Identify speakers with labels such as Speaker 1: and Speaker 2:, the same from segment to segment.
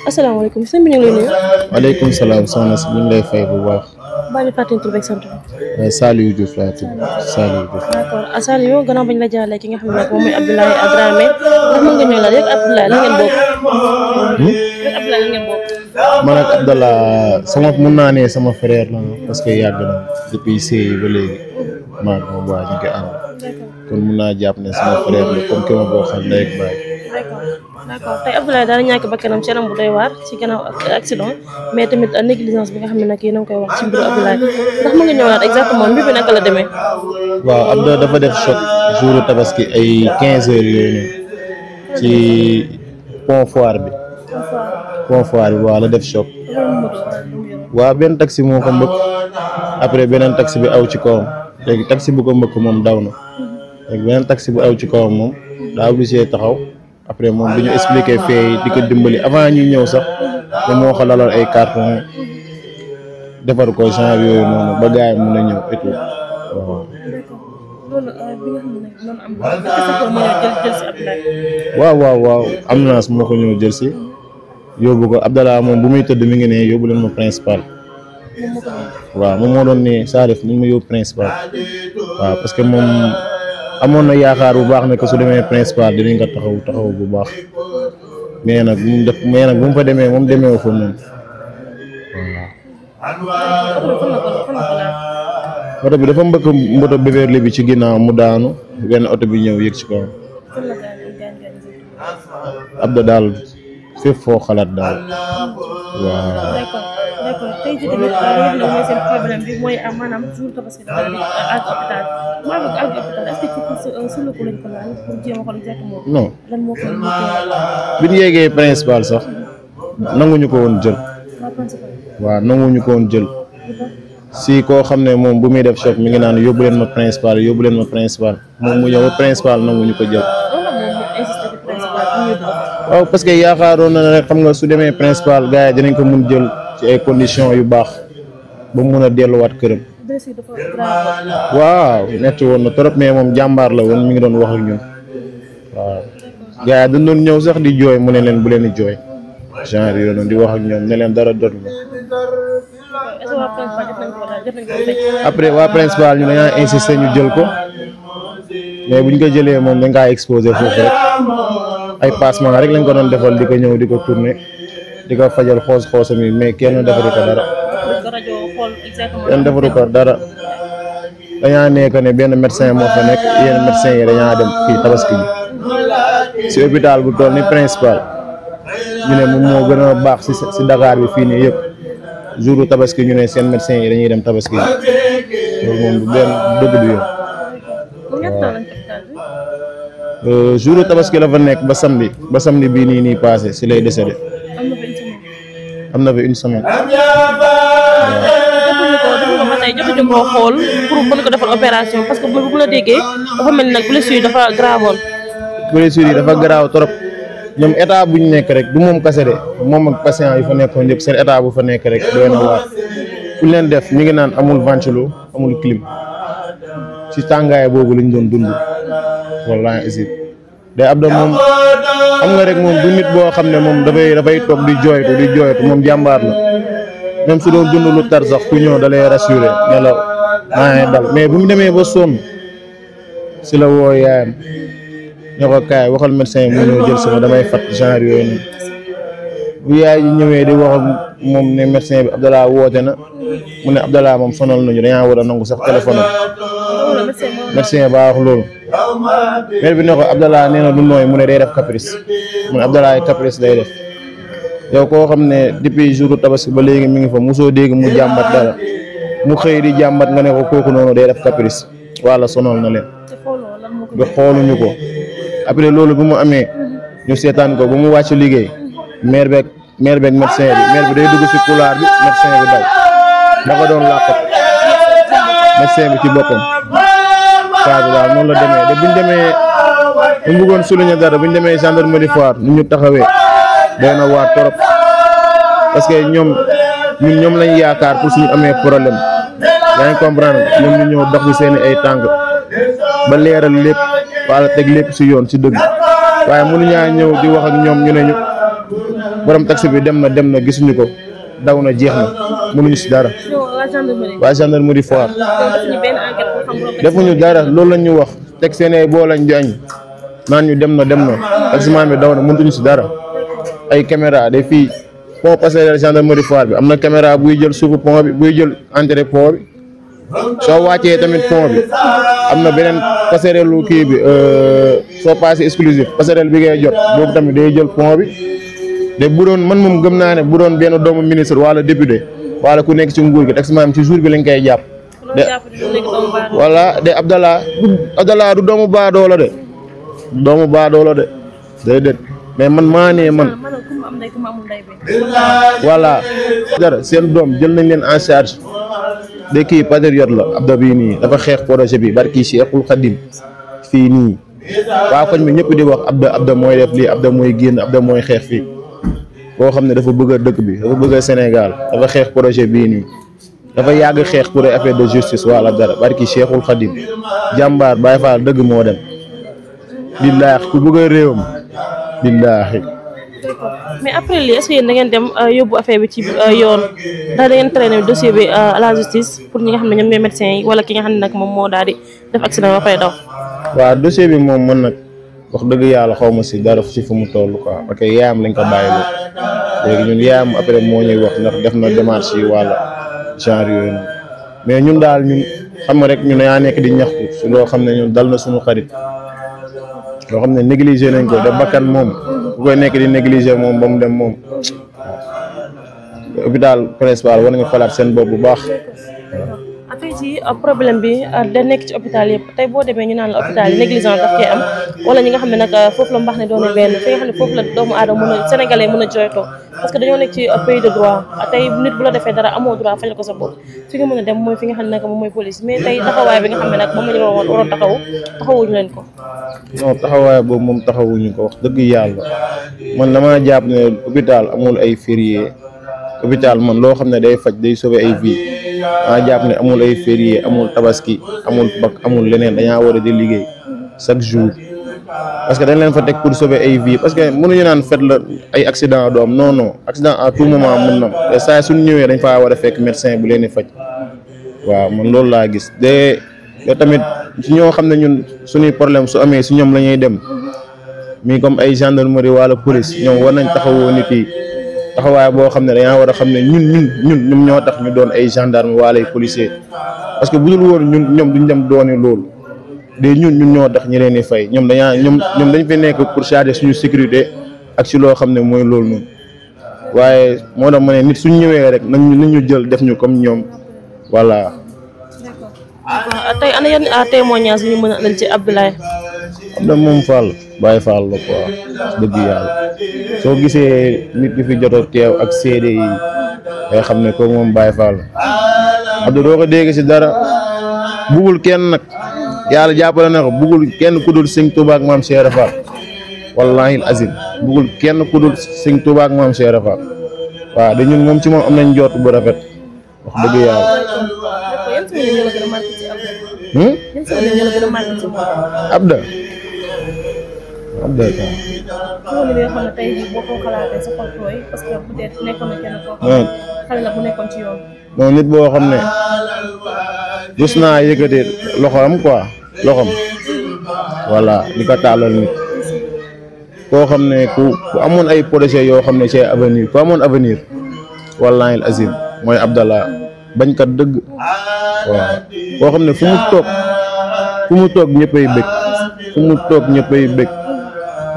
Speaker 1: asalaamaaleykum sëñ bi ñu ngi lay nuyu.
Speaker 2: waaleykum salaam soxna si ñu ngi lay fay bu baax.
Speaker 1: baa ñu fàttali tur beeg sant bi.
Speaker 2: Saliou Diouf laa tudd Saliou Diouf.
Speaker 1: d'accord Saliou gannaaw bañ la jàllee ki nga xam ne moom mooy Abdoulaye Dramé ndax mën nga ñëw la rek Abdoulaye la ngeen bokk. rek Abdoulaye la ngeen bokk.
Speaker 2: man ak Abdallah mun naa ne sama frère la parce que yàgg na depuis sëy ba léegi maa ngi moom waa ñu ngi ànd kon mun naa jàpp ne sama frère la comme ki ma bokkal ndey ak baay.
Speaker 1: d'accord tey Abdoulaye daal ñàkk bakkanam ci anam bu doy waar ci gannaaw accident mais tamit négligence bi nga xam ne nag yéen a ngi koy wax ci mbiru Abdoulaye ndax mën nga ñëwaat exactement mbir bi naka la demee.
Speaker 2: waaw Abdou dafa def choc jour tabaski ay 15 heures yooyu noonu ci pont foire bi. pont foire bi waaw la def choc. waaw benn taxi moo ko mbëkk après beneen taxi bi aw ci kawam léegi taxi bu ko mbëkk moom daw na léegi beneen taxi bu aw ci kawam moom daa obligé taxaw. après moom bi ñu expliqué fee di ko dimbali avant ñuy ñëw sax moom moo ko lalal ay carton defar ko genre yooyu noonu ba gars yi mën a ñëw et tout waaw ambulance moo ko ñëw jël si yóbbu ko Abdallah moom bu muy tëdd mi ngi ne yóbbu leen ma principal waaw moom moo doon ne Salif ni ma yóbbu principal waaw parce que moom amoon na yaakaar bu baax ne que su demee principal dinañ nga taxaw bu baax mais nag bu mu fa demee moom demeewu fa noonu waaw. oto bi dafa mbëkk mboto Beverly bi ci ginnaaw mu daanu benn oto bi ñëw yëg ci kawam. Abda daal fépp foo xalaat daal waaw.
Speaker 1: d'accord tey jii tamit li mooy seen problème bi mooy maanaam jour tabaski dafa di àgg hôpital mu àgg hôpital est-ce que sur le coup lañ ko laal pour jéem a xool exactement.
Speaker 2: non
Speaker 1: lan moo koy
Speaker 2: bi ñu yeggee principal sax nanguñu ko woon jël. waaw nanguñu ko woon jël si koo xam ne moom bu muy def choc mi ngi naan yóbbu leen ma principal moom mu ñëw ba principal nanguñu ko jël. waaw parce que yaakaaroon na ne rek xam nga su demee principal gars yi dinañ ko mun jël ci ay conditions yu baax ba mu mun a delluwaat këram. waaw metti woon na trop mais moom jàmbaar la woon mi ngi doon wax ak ñun waaw gars yi dañ doon ñëw sax di jooy mu ne leen bu leen di jooy genre yooyu noonu di wax ak ñoom ne leen dara jot la. après waa principal ñu dañaa insister ñu jël ko mais buñ ko jëlee moom dañ kaa exposé foofu rek. ay passement rek lañ ko doon defal di ko ñëw di ko tourner di ko fajal xoosam yi mais kenn defaru ko dara. kenn defaru ko dara dañaa nekk ne benn médecin moo fa nekk yenn médecin yi dañaa dem fii tabaski bi si hôpital bu toll ni principal ñu ne moom moo gën a baax si Dakar bi fii nii yëpp jour tabaski ñu ne seen médecin yi dañuy dem tabaski yi loolu moom du benn dëgg du yoon. jour tabaski la fa nekk ba samedi bii nii passé si lay décédé. am na fa une semaine.
Speaker 1: jotuñu ko xool pour mën ko defal opération parce que bu la déggee dafa mel ni nag blessure yi dafa gravoon.
Speaker 2: blessure yi dafa grave trop ñoom état bu ñu nekk rek du moom kese de moom ak patient yi fa nekkoon yëpp seen état bu fa nekk rek doy na waar fu leen def ñu ngi naan amul ventilo amul clim ci tàngaay boobu lañ doon dund. wallaahi aussi day Abdou moom xam nga rek moom du nit boo xam ne moom dafay toog di jooytu moom jàmbaar la même su doon dund lu tar sax ku ñëw da lay rassuré ne la maa ngi dal mais bu mu demee ba sonn si la woo yaayam ne ko kaay waxal médecin yi mu ñëw jël sama damay fat genre yooyu noonu bu yaay ji ñëwee di wax moom ne médecin bi Abdallah woote na mu ne Abdallah moom sonal nañu dañaa war a nangu sax téléphone am médecin ba wax loolu mère bi ne ko Abdallah nee na du nooy mu ne day def caprice mu ne Abdallah caprice day def yow koo xam ne depuis jour tabaski ba léegi mi ngi fa mosoo dégg mu jàmbat dara mu xëy di jàmbat nga ne ko kooku noonu day def caprice wala sonal na leen ba xooluñu ko après loolu bu mu amee ñu seetaan ko bu mu wàcc liggéey mère beeg médecin bi day dugg si couloir bi médecin bi daw dafa doon làqat médecin bi ci boppam saa bi daal noonu la demee de buñ demee ñu bëggoon souligner dara buñ demee gendarmerie Foire ñu taxawee doy na waar trop parce que ñoom lañ yaakaar pour suñu amee problème yaa ngi comprendre ñoom ñu ñëw dox bi seen ay tànk ba leeral lépp wala teg lépp si yoon si dëgg waaye mënuñaa ñëw di wax ak ñoom ñu ne ñu borom taxi bi dem na gisuñu ko daw na jeex na mënuñu si dara. waa gendarmerie Foire defuñu dara loolu lañ ñu wax teg seen ay boo lañ di añ naan ñu dem na taximan bi daw na mënuñu si dara. ay caméra de fii pont passerelle gendarmerie Foire bi am na caméra buy jël suufu pont bi buy jël entrée pont bi soo wàccee tamit pont bi am na beneen passerelle lu kii bi soo passé exclusif passerelle bi ngay jot boobu tamit day jël pont bi de bu doon man moom gëm naa ne bu doon benn doomu ministre wala député wala ku nekk ci nguur gi taximan ci jour bi lañ koy jàpp. voilà de Abdallah du doomu baadoola de doomu baadoola de déedéet mais man maa ne man voilà dara seen doom jël nañ leen en charge de kii patriote la Abda bii nii dafa xeex projet bi barki Cheikhul Khadim fii nii waa koñ bi ñëpp di wax Abda mooy def lii Abda mooy génn Abda mooy xeex fii boo xam ne dafa bëgg a dëkk bi dafa bëgg a Sénégal dafa xeex projet bii nii dafa yàgg xeex pour ay affaire de justice wala dara barki Cheikhul Khadim jàmbaar Baye Fall dëgg moo dem billaahi ku bëgg a réewam billaahi.
Speaker 1: mais après lii est-ce que yéen da ngeen dem yóbbu affaire bi ci yoon ndax da ngeen traîner dossier bi à la justice pour ñi nga xam ne ñoom ñooy médecins yi wala ki nga xam ne nag moom moo daal di def accident ba pare daw.
Speaker 2: waaw dossier bi moom man nag wax dëgg yàlla xaw ma si dara si fu mu toll quoi parce que yaayam lañ ko bàyyi léegi ñun yaayam après moo ñuy wax ndax def na démarche yi wala genre yooyu noonu mais ñun daal ñun xam nga rek ñun yaa nekk di ñaxtu si loo xam ne ñun dal na suñu xarit loo xam ne négligé nañ ko de bakkan moom bu koy nekk di négligé moom ba mu dem moom hôpital principal war nañu xalaat seen bopp bu baax.
Speaker 1: tey ci problème bi da nekk ci hôpital yëpp tey boo demee ñu naan la hôpital yi négligence daf koy am wala ñi nga xam ne nag foofu la mbax ne doon benn fi nga xam ne foofu la doomu aadama mën a sénégalais mën a jooytoo parce que dañoo nekk ci pays de droit tey nit bu la defee dara amoo droit fajal ko sa bopp fi nga mën a dem mooy fi nga xam ne nag moom mooy police mais tey taxawaay bi nga xam ne nag moom la ñu waroon taxawuñu leen ko.
Speaker 2: non taxawaay boobu moom taxawuñu ko wax dëgg yàlla man damaa jàpp ne hôpital amul ay férié hôpital man loo xam ne day faj day sauver ay vie maa jàpp ne amul ay férié amul tabaski amul bak amul leneen dañaa war a di liggéey chaque jour parce que dañ leen fa teg pour sauver ay vie parce que mënuñu naan fet la ay accident doom non accident à tout moment mën na te saa suñ ñëwee dañ faa war a fekk médecin bu leen di faj waaw man loolu laa gis de tamit si ñoo xam ne ñun suñuy problème su amee si ñoom la ñuy dem mi comme ay gendarmerie wala police ñoom war nañ taxawoo nit yi taxawaay boo xam ne dañaa war a xam ne ñun ñoo tax ñu doon ay gendarme wala ay policier parce que bu dul woon ñoom duñ dem dooni loolu de ñun ñoo tax ñu leen di fay ñoom dañ fi nekk pour charger suñu sécurité ak si loo xam ne mooy loolu noonu waaye moo tax ma ne nit suñ ñëwee rek nañ ñu jël def ñu comme ñoom voilà.
Speaker 1: tey ana yan témoignage bi ñu mën a andal ci Abdoulaye.
Speaker 2: Abda moom Fall Baye Fall la quoi dëgg yàlla soo gisee nit ki fi jot a teew ak seede yi day xam ne ko moom Baye Fall Abda doo ko dégg si dara bugul kenn nag yàlla jàppale na ko bugul kenn ku dul Sëñ Tuubaa ak Maam Cheikh Fall wallahi azim bugul kenn ku dul Sëñ Tuubaa ak Maam Cheikh Fall waaw de ñun moom ci moom am nañ jot bu rafet wax dëgg yàlla. Abda
Speaker 1: loolu li nga xam ne tey jii boo ko xalaatee sa xol tooy parce que peut-être nekkoon na kenn koo xam ne xale la bu nekkoon ci yoon.
Speaker 2: non nit boo xam ne rus naa yëkkati loxoom quoi loxoom voilà di ko tàllal nit koo xam ne ku amoon ay projet yoo xam ne c'est avenir ku amoon avenir wallahi azim mooy Abdallah bañkat dëgg waaw koo xam ne fu mu toog ñëppay bëgg fu mu toog ñëppay bëgg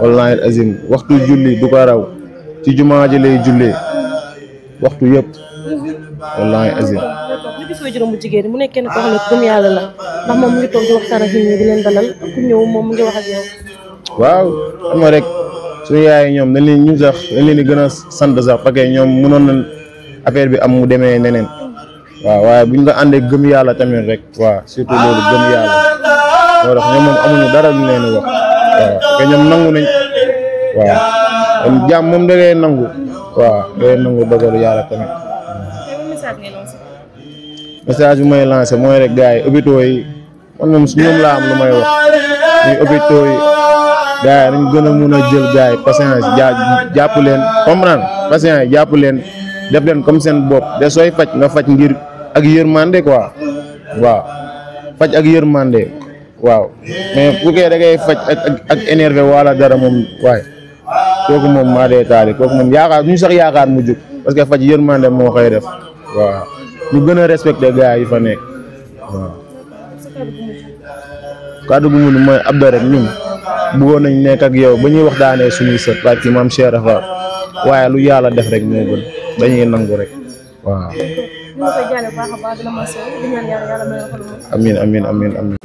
Speaker 2: wallahi azim waxtu julli du ko raw ci jumaa ji lay jullee waxtu yëpp wallahi azim.
Speaker 1: ñu gis juróom bu jigéen mu nekk kenn koo xam ne gëm yàlla la ndax moom mu ngi toog di waxtaan ak nit ñi di leen dalal ku ñëw moom mu ngi wax ak yow.
Speaker 2: waaw xam nga rek suñu yaay ñoom dañ leen ñu sax dañ leen di gën a sant sax parce que ñoom mënoon na affaire bi am mu demee neneen waaw waaye buñ nga àndee gëm yàlla tamit rek waaw surtout loolu gëm yàlla moo tax ñoom moom amuñu dara lu leen wax waaw te ñoom nangu nañ waaw kon jàmm moom da ngay nangu waaw da ngay nangu dogalu yàlla tamit. message bi may lancé mooy rek gars yi hôpitaux yi man moom su ñoom laa am lu may wax muy hôpitaux yi gars yi dañ gën a mun a jël gars yi patience jàpp leen comprendre patience jàpp leen def leen comme seen bopp de sooy faj nga faj ngir ak yërmande quoi waaw faj ak yërmande waaw mais bu kee da ngay faj ak énervé wala dara moom waaye kooku moom maa dee taali kooku moom yaakaar ñu sax yaakaar mu jug parce que faj yërmande moo koy def waaw ñu gën a respecté gars yi fa nekk waaw. kàddu gu mujj mooy Abdou rek ñun bëggoon nañ nekk ak yow ba ñuy waxtaanee suñuy sët parce que maam Cheikh Rafa waaye lu yàlla def rek moo gën dañuy nangu rek waaw. amiin amiin amiin amiin.